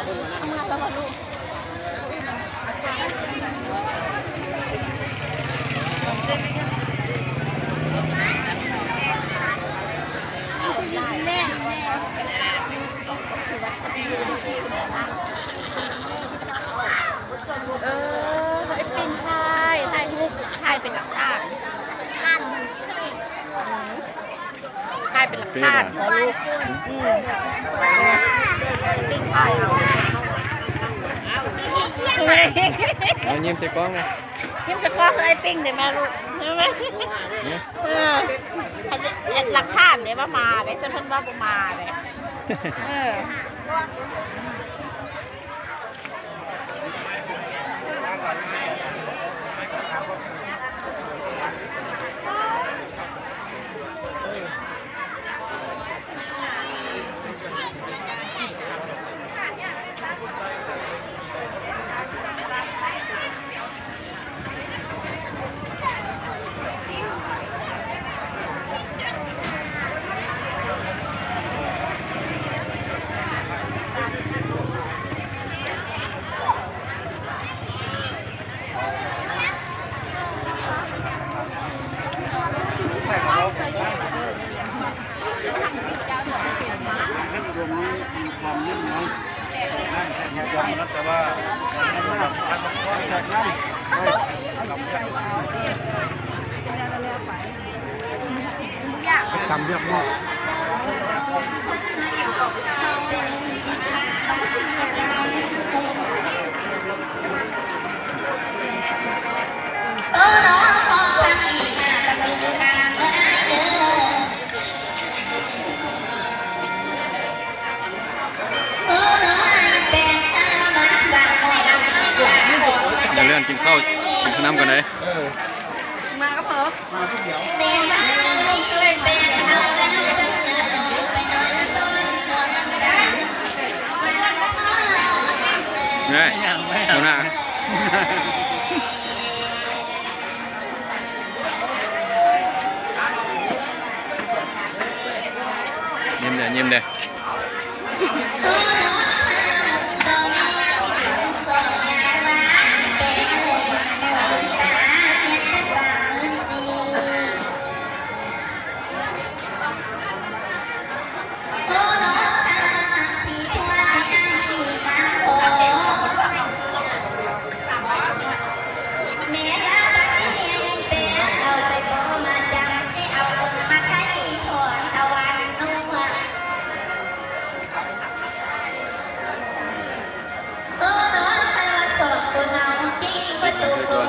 ເມືອແລ້ວບໍ່ລູກ? ເອີ ເຮັດປີ້ງຖ່າຍ ຖ່າຍຮູບ ຖ່າຍເປັນຫຼັກຖານ ຖ່າຍເປັນຫຼັກຖານເນາະລູກ. ອືມ ປີ້ງຖ່າຍເອົາ ເອົາຍິ້ມໃສ່ກ້ອງນະ ຍິ້ມໃສ່ກ້ອງ ໃຫ້ປີ້ງເດ້ແມ່ລູກ ເຫັນໄໝ? ເອີ ເຮັດຫຼັກຖານເດ້ວ່າມາເດ້ ຊັ້ນເພິ່ນວ່າບໍ່ມາເດ້ ເອີ. ດຽວເລື່ອນກິນເຂົ້າ ກິນເຂົ້ານຳກ່ອນເດ້. ເອີ ມາກໍພໍ ມາຜູ້ດຽວ. ແມ່ ຫົວໜ້າ ຍິ້ມແດ່ ຍິ້ມແດ່. ໂຕນ້ອຍ ຄັນວ່າສອງໂຕເນົ່າກິນ ໂຕຜູ້